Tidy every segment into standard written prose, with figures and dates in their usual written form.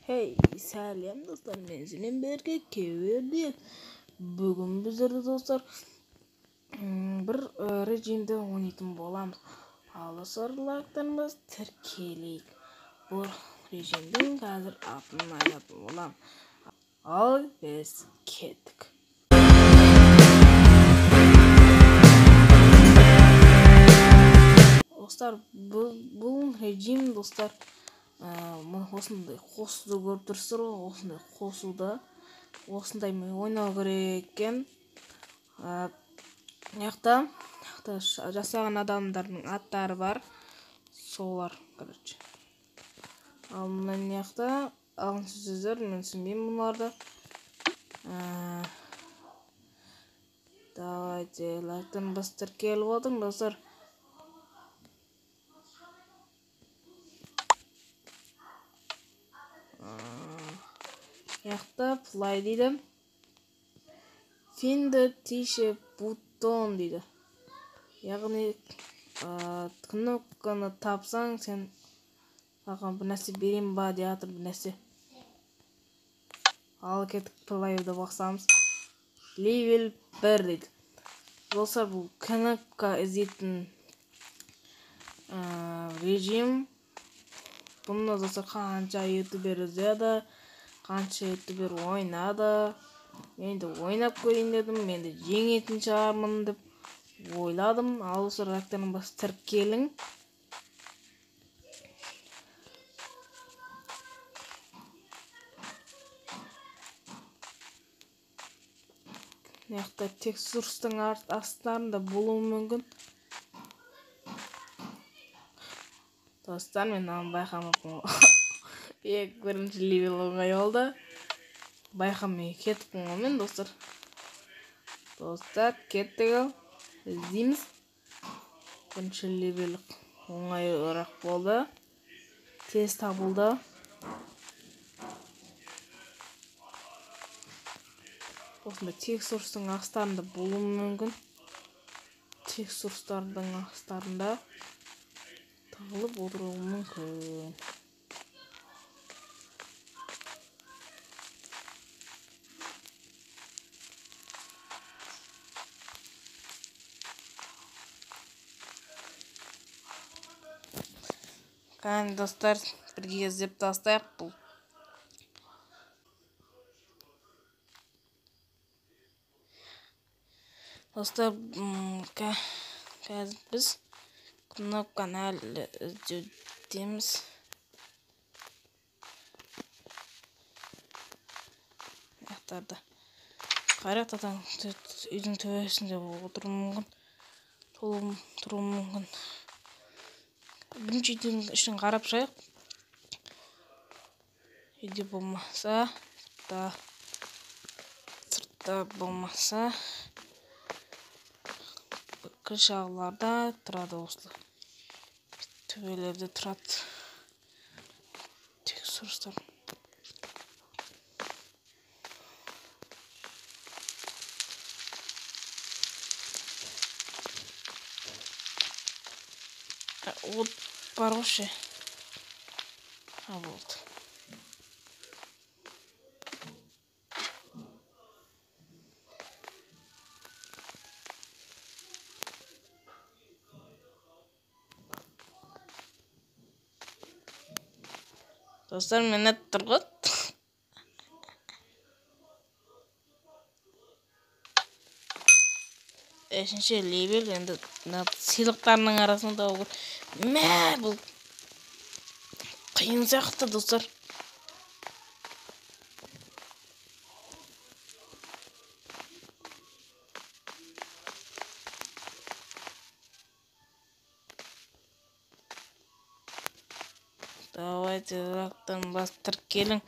Hey, сәлем достар, мен сіздермен бірге Кевердиев. Бүгін біздер достар бір режимде ойнайтын боламыз. Ал достар, лайктарымыз тіркелейік. Бұл режимдің қазір атын айтатын боламын. Ал біз кеттік. Достар, бұл режим достар, осындай қосуды көріп тұрсыздар ғой, осындай қосуды осындай ойнау керек екен. Мына жақта жасаған адамдардың аттары бар, солар, короче. Ал мына жақта ағылшынша сөздер, мен түсінбеймін бұларды. Давайте лайктан басып тіркеліп отырың достар. Жақта play дейді. Find the tissue button дейді. Яғни кнопканы тапсаң, сен саған бір нәрсе берейін ба деп жатыр, бір нәрсе. Ал кеттік, play'ды басамыз. Level 1 дейді. Достар, бұл кнопка іздейтін режим. Бұны достар қанша ютубер іздеді, қанша ютубер ойнады. Мен де ойнап көрейін дедім, мен де жеңетін шығармын деп ойладым. Ал достар, лайктарын басып тіркелің. Мына жақта текстурстың астарында болуы мүмкін. Достар, мен мынаны байқамаппын. Бірінші левел оңай болды. Байқамай кетіппін ғой мен, достар. Достар, кеттік ал. Іздейміз. Бірінші левел оңайырақ болды. Тез табылды. Осындай текстурстың астарында болуы мүмкін. Текстурстардың астарында тығылып отыруы мүмкін. Кәне достар, бірге іздеп тастайық бұл. Достар, қазір біз кнопканы әлі іздеудеміз. Аяқтарды қарай атаң үйдің төбесінде отыруы мүмкін, тұруы мүмкін. Бірінші үйдің ішін қарап шығайық. Үйде болмаса, сыртта болмаса, крышаларда тұрады, осылай төбелерде тұрады текстурстар. От бар ғой ше. А, болды. Достар, мені тұр ғой. Үшінші левел, енді мына сыйлықтарының арасында табу керек. Мә, бұл қиын сияқты, достар. Давайте лайктан басып тіркелің.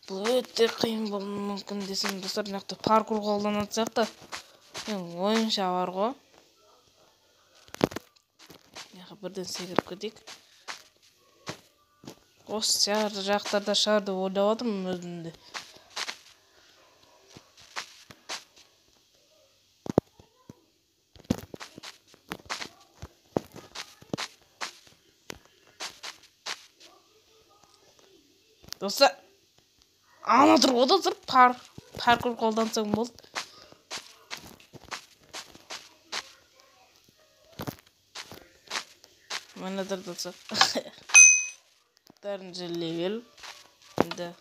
Бұл өте қиын болуы мүмкін десем, достар, мына жақта паркур қолданатын сияқты. Менің ойымша бар ғой. Мына жаққа бірден секіріп кетейік. Осы жақтарда шығар деп ойлап отырмын өзім де. Достар, Ана тұр ғой достар, паркур қолдансаң болды. Міне тұр достар. Төртінші левел. Енді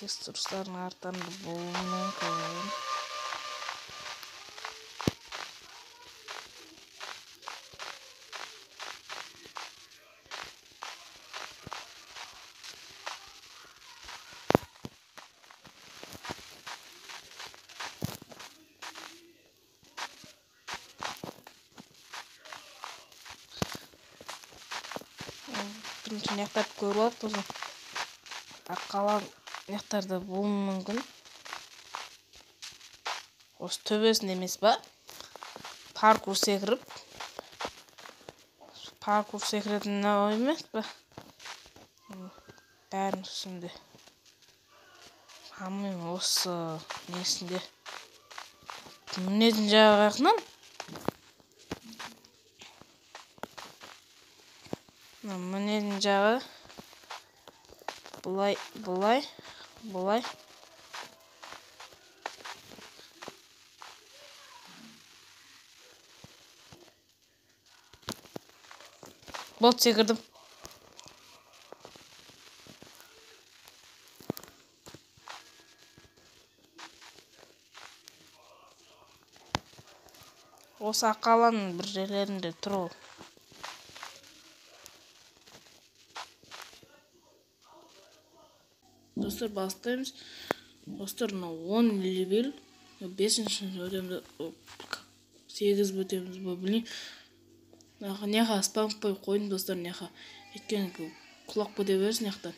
текстурстардың арттарында болуы мүмкін. Бірінші мынаяқтарды көріп алайық сосын. Арқалан мынаяқтарда болуы мүмкін. Осы төбесінде емес па? Паркур секіріп. Паркур секіретін мынау емес па? Бәрінің үстінде. По-моему, осы несінде. Мінетін жағы қаяқынан? Мінетін жағы былай, былай, былай. Болды, секірдім. Осы аққаланың бір жерлерінде тұр ол. Достар, бастаймыз. Достар, мынау 10 левел. 5-ші өтеміз, 8 өтеміз бе, білмеймін. Неға спам қойып қойдым достар, неға. Өйткені құлап кете бересің мына.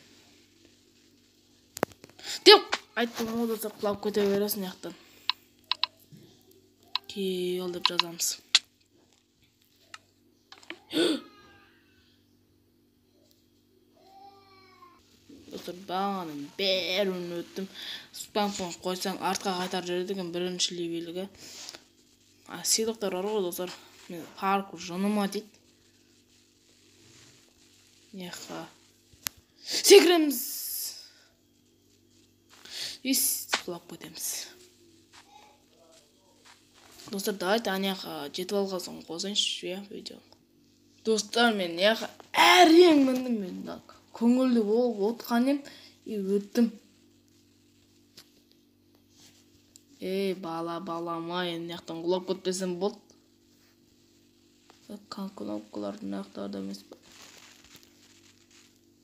Деп айттым ғой достар, құлап кете бересің мына. Кел деп жазамыз. Достар, бағаның бәрін өттім. Спам қойсаң артқа қайтарып жібереді екен бірінші левелге. Сыйлықтар бар ғой достар. Мен паркур жыныма дейді. Неха. Секіреміз. Ес, құлап кетеміз. Достар, давайте анаяққа жетіп алған соң қосайыншы, иә, видео. Достар, мен неха әрең міндім, мен көңілді болып отқан едім, и өттім. Ей, бала, балам-ай, енді мына жақтан құлап кетпесем болды. Кнопкалар мына жақтарда емес пе?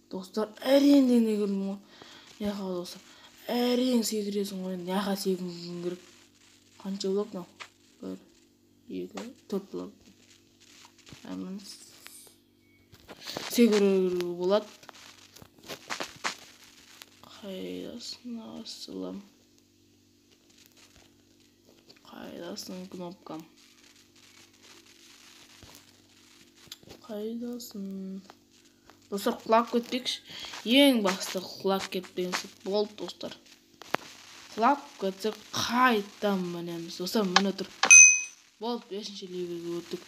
Достар, әрең дегенде келдім ғой. Мына достар, әрең секіресің ғой, мына жаққа секіруің керек. Қанша блок мынау? 1, 2, 4 блок. Секіруге болады. Қайдасың, асылым? Қайдасың, кнопкам? Қайдасың? Достар, құлап кетпекші. Ең басты құлап кетпеңіз болды, достар. Құлап кетсек қайтадан мінеміз. Достар, міне тұр. Болды, 5-ші левелге өттік.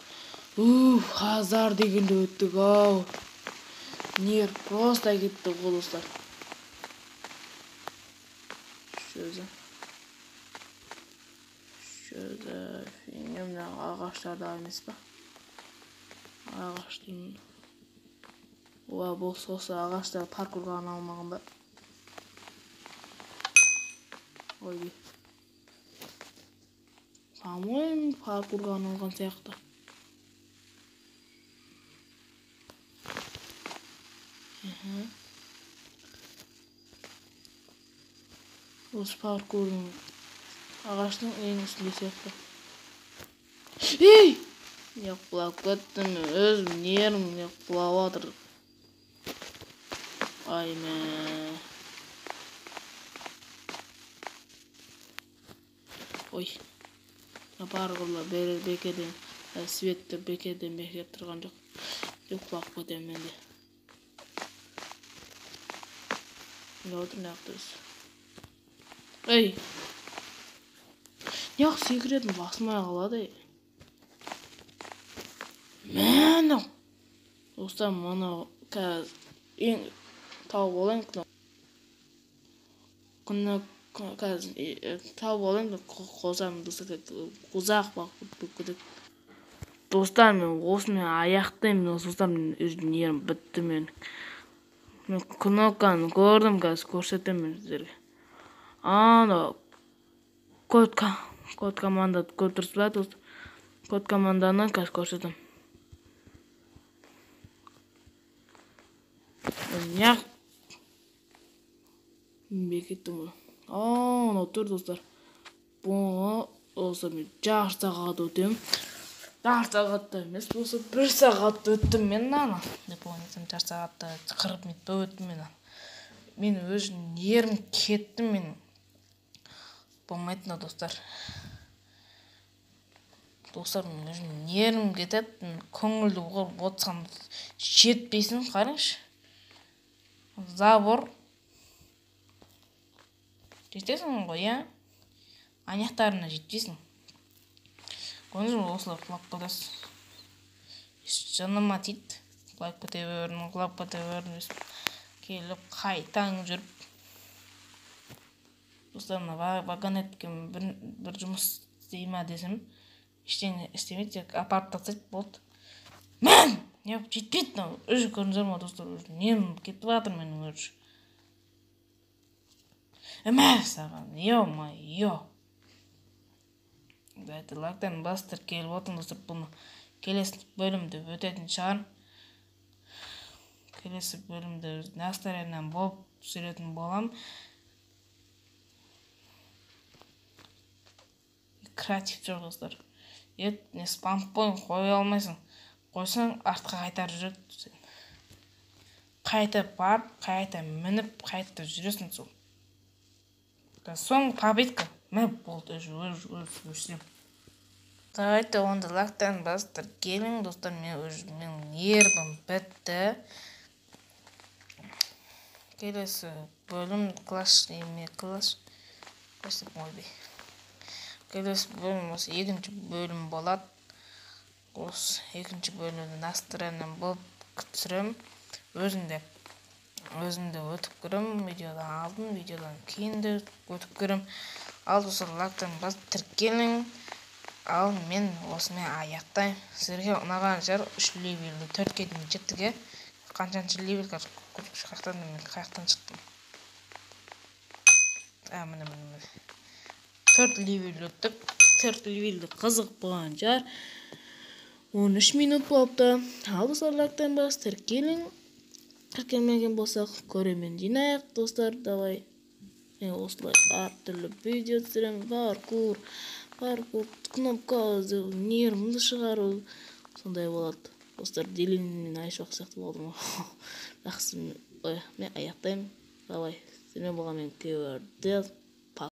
Уф, Хазар дегенде өттік ау. Нерв просто кетті ғой, достар. Шözі. Шözі. Фигня, мына ағаштарда емес па? Ағаштың. Уа, бұл сосы ағаштар паркурға арналмаған ба? Ой. По-моему, паркурға арналған сияқты. Осы паркурдың ағаштың ең үстінде сияқты. Ей! Не құлап кеттім, өзім нервім не құлап жатыр. Ай мә. Ой. Паркурлар бекерден, светті бекерден бекер тұрған жоқ. Деп құлап кетемін мен де. Не отыр, не ақтырыз. Ей! Неғып секіретін басмай қалады. Міне. Достар, мына қазір ең тауып алайын. Күні қазір тауып алайын, қосамын достар. Ұзақ уақыт болып кетеді. Достар, мен осымен аяқтаймын. Достар, мен өз нервім бітті мен. Мен кнопканы көрдім, қазір көрсетемін сіздерге. Ана код команда көріп тұрсыз ба, достар? Код команданы қазір көрсетемін. Неғып бекеттім ғой. Анау тұр, достар. Бұны достар мен жарты сағат өтемін. Жарты сағатта емес болса, 1 сағат өттім мен ана. Деп ойласам, жарты сағатта 40 минут па өттім мен ана. Мен өз нервім кетті мен. Болмайды мынау, достар. Достар, мен өз нервім кетеді. Көңілді қылып отырсам жетпейсің, қараңызшы. Забор. Жетесің ғой, иә? Аяқтарына жетпейсің. Көрдіңіз бе, осылай құлап кетесіз. Жаныма тиді. Құлап кете бердім, құлап кете бердім. Келіп қайтаң жүріп. Достар, мына вагонетке бір жұмыс істей ма десем, ештеңе істемейді, тек апарып тастайды, болды. Мен! Не жетпейді мынау. Уже көрдіңіздер ма, достар, уже нем кетіп жатыр менің уже. Мә саған, ё-моё. Давайте лайктан бастырып келіп отырмын, достар. Бұны келесі бөлімде өтетін шығар. Келесі бөлімде настроением болып түсіретін болам. Креатив жоқ, достар. Не спампойнт қоя алмайсың. Қойсаң артқа қайтарып жүреді. Қайта барып, қайта мініп, қайта жүресің сол. Соңғы попытка. Мә болды, өшірем. Давайте онда лайктан бастырып келің, достар. Мен уже менің нервім бітті. Келесі бөлім класс еме класс. Ойбай. Келесі бөлім осы екінші бөлім болады. Осы екінші бөлімді настроением болып түсіремін. Өзім де өтіп көремін. Видеодан алдын, видеодан кейін де өтіп көремін. Ал достар, лайктан басып тіркелің. Ал мен осымен аяқтаймын. Сіздерге ұнаған шығар. 3 левелді 4-ке дейін жеттік, е? Қаншаншы левел қазір қаяқтан мен қаяқтан шықтым? Міне, міне, міне. 4 левел өттік. 4 левелді қызық болған шығар. 13 минут болыпты. Ал достар, лайктан басып тіркелің. Тіркелмеген болсақ, көремен жинайық, достар. Давай. Мен осылай әртүрлі видео түсіремін. Паркур, паркур, кнопка нервімді шығару. Сондай болады. Достар, Делинмен Айшуақ сияқты болдым. Жақсы, мен аяқтаймын. Давай, сіздермен болған мен Кевердел.